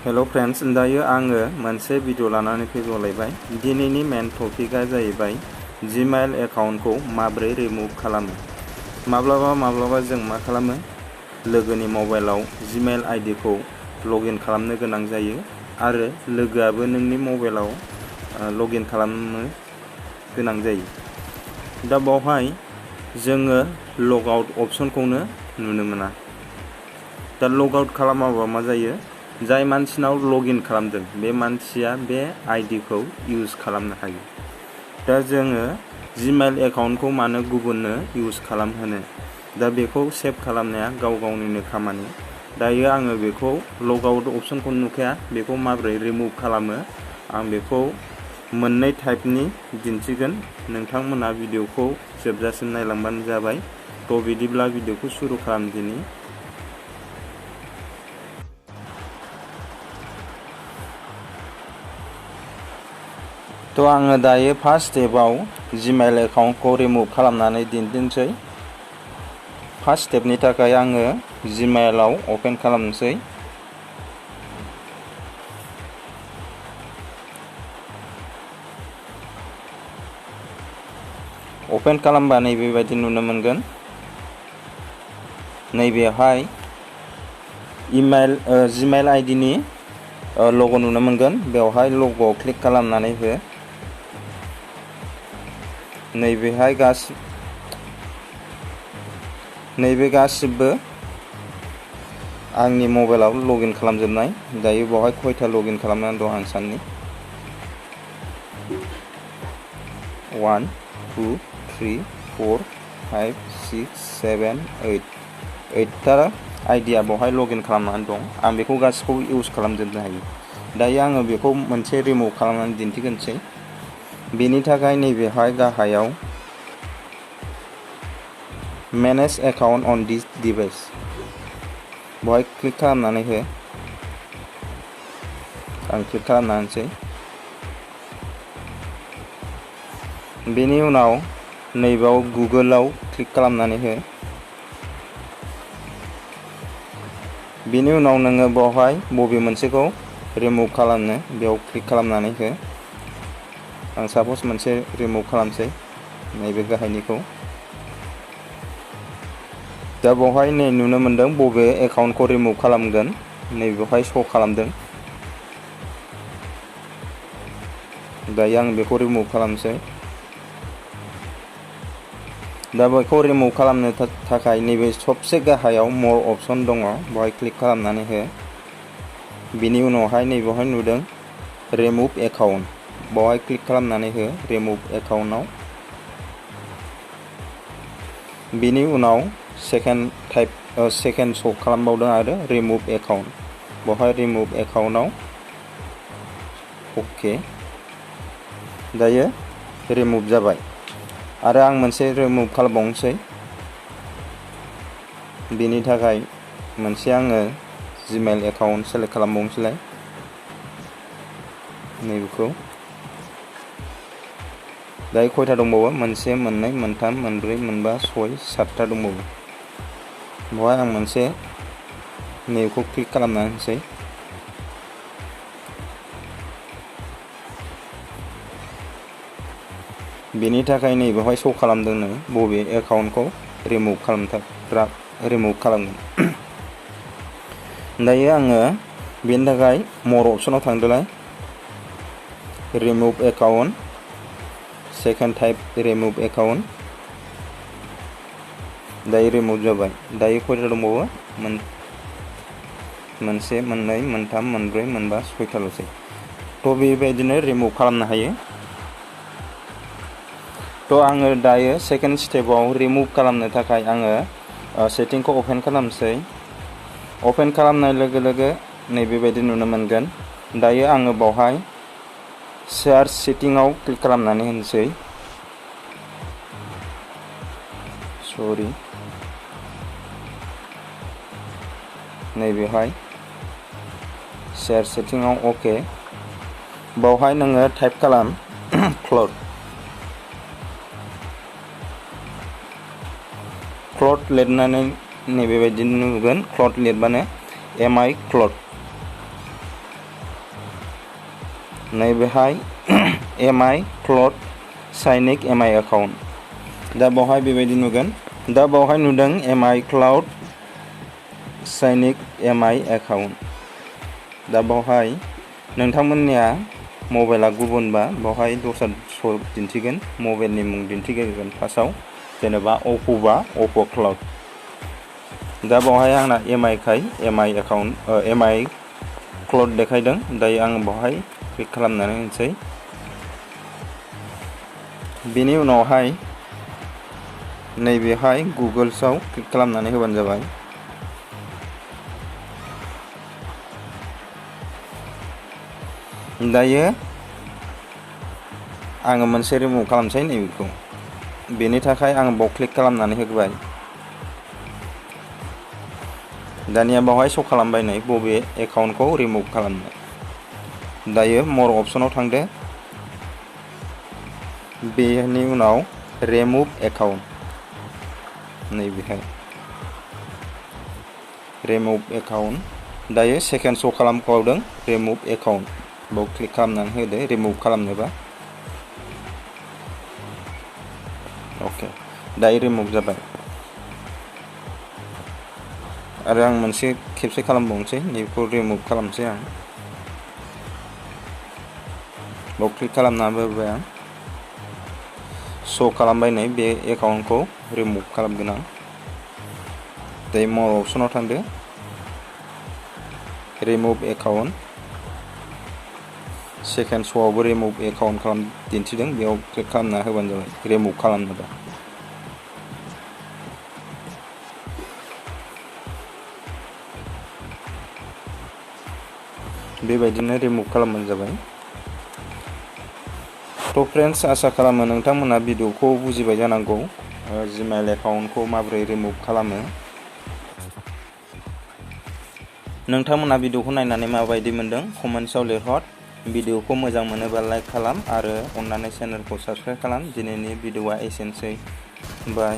Hello friends, दायो आङो मोनसे भिडिअ लानानै फैबावलायबाय। दिनैनि मेन टपिकआ जाहैबाय जीमेल एकाउन्टखौ माबोरै रिमुभ खालामो। माब्लाबा जों मा खालामो, लोगोनि मबाइलाव जीमेल आइडिखौ लगइन खालामनो गोनां जायो आरो लोगोआबो नोंनि मबाइलाव लगइन खालामनो गोनां जायो। दा बावहाय जोङो लग आउट अपसनखौनो नुनो मोना। दा लग आउट खालामाबा मा जायो, जाय मानसिनाव लगइन खालामदों बे मानसिया बे आइडिखौ इउज खालामनो हायो। दा जोङो जीमेल एकाउन्टखौ मानो गुबुननो इउज खालामहोनो, दा बेखौ सेभ खालामनाया गाव गावनिनो खामानि। दायो आङो बेखौ लग आउट अपसनखौ नुखाया, बेखौ माबोरै रिमुभ खालामो आं बेखौ मोननै टाइपनि दिन्थिगोन। नोंथांमोना भिडिअखौ जोबजासिम नायलांबानो जाबाय। थ' बिदिब्ला भिडिअखौ सुरु खालामदिनि। थ' आङो दायो फार्स्ट स्टेपाव जीमेल एकाउन्टखौ रिमुभ खालामनानै दिन्थिनोसै। फार्स्ट स्टेपनि थाखाय आङो जीमेलाव अपेन खालामनोसै। अपेन खालामबा नैबेबायदि नुनो मोनगोन। नैबेहाय जीमेल आइडिनि लग' नुनो मोनगोन। बेवहाय लग'आव क्लिक खालामनानै हो। नैबे गासिबो आंनि मबाइलाव लगइन खालामजोबनाय। दायो बेवहाय खयथा लगइन खालामनानै दं आं साननि। 1 2 3 4 5 6 7 8 8था आइडिया बेवहाय लगइन खालामनानै दं। आं बेखौ गासिखौबो इउज खालामजोबनो हायो। दायो आङो बेखौ मोनसे रिमुभ खालामनानै दिन्थिगोनसै। बेनि थाखाय नैबेहाय गाहायाव manage account on this device बेवहाय क्लिक खालामनानै हो। आं क्लिक खालामना होनोसै। बेनि उनाव नैबेयाव गुगोलाव क्लिक खालामनानै हो। बेनि उनाव नोङो बेवहाय बबे मोनसेखौ रिमुभ खालामनो बेयाव क्लिक खालामनानै हो। आं साप'ज मोनसे रिमुभ खालामसै, नैबे गाहायनिखौ। दा बेवहाय नै नुनो मोनदों बबे एकाउन्टखौ रिमुभ खालामगोन, नैबेवहाय श' खालामदों। दायो आं बेखौ रिमुभ खालामसै। दा बेखौ रिमुभ खालामनो थाखाय नैबे सबसे गाहायाव मर अपसन दङ, बेवहाय क्लिक खालामनानै हो। बेनि उनावहाय नैबेवहाय नुदों रिमुभ एकाउन्ट, बेवहाय क्लिक खालामनानै हो रिमुभ एकाउन्टआव। बेनि उनाव सेकेन्ड श' खालामबावदों आरो रिमुभ एकाउन्ट, बेवहाय रिमुभ एकाउन्टआव अके। दायो रिमुभ जाबाय। आरो आं मोनसे रिमुभ खालामबावनोसै। बेनि थाखाय मोनसे आङो जीमेल एकाउन्ट सेलेक्ट खालामबावनोसैलाय, नैबेखौ। दायो खयथा दंबावो, 1 2 3 4 5 6 7था दंबावो। बेवहाय आं मोनसे नैबेखौ क्लिक खालामना होनोसै। बेनि थाखाय नैबेवहाय श' खालामदोंनो बबे एकाउन्टखौ रिमुभ खालामगोन। दायो आङो बेनि थाखाय मर अपसनाव थांदोलाय। Remove account, second type remove account. दायो रिमुभ जाबाय। दायो खयथा दंबावो, 1 2 3 4 5 6थाल'सै। थ' बेबायदिनो रिमुभ खालामनो हायो। थ' आङो दायो सेकेन्ड स्टेपाव रिमुभ खालामनो थाखाय आङो सेटिंखौ अपेन खालामसै। अपेन खालामनाय लोगो लोगो नैबेबायदि नुनो मोनगोन। दायो आङो बावहाय सार्च सेटिंआव क्लिक खालामनानै होनोसै। नैबेहाय सेयार सेटिंआव अके। बावहाय नोङो टाइप खालाम क्लड लिरनानै नैबेबायदि नुगोन। क्लड लिरबानो MI क्लड नैबेहाय MI cloud sync MI account. दा बावहाय बेबायदि नुगोन। दा बावहाय नुदों MI cloud sync MI account. दा बावहाय नोंथांमोननिया मबाइला गुबुनबा बावहाय दस्रा दिन्थिगोन, मबाइलनि मुं दिन्थिगोन फार्स्टआव, जेनेबा अप्प'बा अप्प' क्लाउड। दा बावहाय आंना MI खाय MI एकाउन्ट MI क्लाउड देखायदों। दायो आं बावहाय क्लिक खालामनानै होनोसै। बेनि उनावहाय नैबेहाय गुगोल्सआव क्लिक खालामनानै होबानो जाबाय। दायो आङो मोनसे रिमुभ खालामसै नैबेखौ। बेनि थाखाय आं बाव क्लिक खालामनानै होबाय। दानिया बावहाय श' खालामबाय नै बबे एकाउन्टखौ रिमुभ खालामनो। दायो मर अपसनाव थांदो। बेनि उनाव रिमुभ एकाउन्ट, नैबेहाय रिमुभ एकाउन्ट। दायो सेकेन्ड श' खालामबावदों रिमुभ एकाउन्ट। बाव क्लिक खालामनानै होदो रिमुभ खालामनोबा। अके, दायो रिमुभ जाबाय। आरो आं मोनसे खेबसे खालामबावनोसै, नैबेखौ रिमुभ खालामसै आं। बाव क्लिक खालामना होबाय आं। श' खालामबाय नै बे एकाउन्टखौ रिमुभ खालामगोन आं। दायो मर अपसनाव थांदो, रिमुभ एकाउन्ट। सेकेन्ड श'आवबो रिमुभ एकाउन्ट दिन्थिदों, बेयाव क्लिक खालामना होबानो जाबाय रिमुभ खालामनोबा। बेबायदिनो रिमुभ खालामबानो जाबाय। थ' फ्रेन्ड्स, आसा खालामो नोंथांमोना भिडिअखौ बुजिबाय जानांगौ, जिमेल एकाउन्टखौ माबोरै रिमुभ खालामो। नोंथांमोना भिडिअखौ नायनानै माबायदि मोनदों कमेन्ट्सआव लिरहर। भिडिअखौ मोजां मोनोबा लाइक खालाम आरो अननानै चेनेलखौ साबस्क्राइब खालाम। दिनैनि भिडिअआ एसेनोसै। बाय।